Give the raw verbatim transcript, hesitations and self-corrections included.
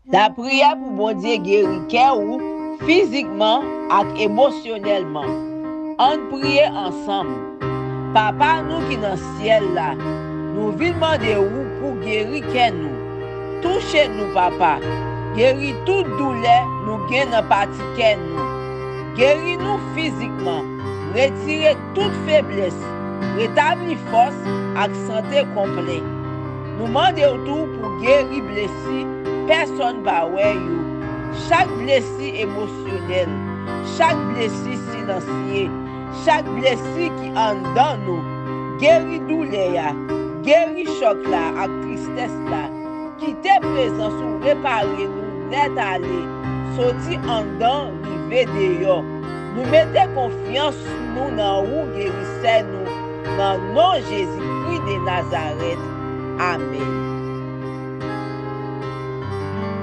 Lapriyè pou Bondye geri kè ou fizikman ak emosyonèlman. Ann priye ansanm. Papa nou ki nan syèl la, nou vin mande ou pou geri kè nou. Touche nou, Papa. Geri tout doulè nou gen nan pati kè nou. Geri nou fizikman. Retire tout feblès. Retabli fòs ak sante konplè. Nou mande w tou pou geri blesi pèsonn pa wè yo. Chak blesi emosyonèl, chak blesi silansye, chak blesi ki anndan nou. Geri doulè a, geri chòk la ak tristès la. Kite prezans ou repare nou nèt ale, soti anndan rive deyò. Nou mete konfyans nou nan ou, gerisè nou, nan non Jezikri de Nazarèt. Amèn.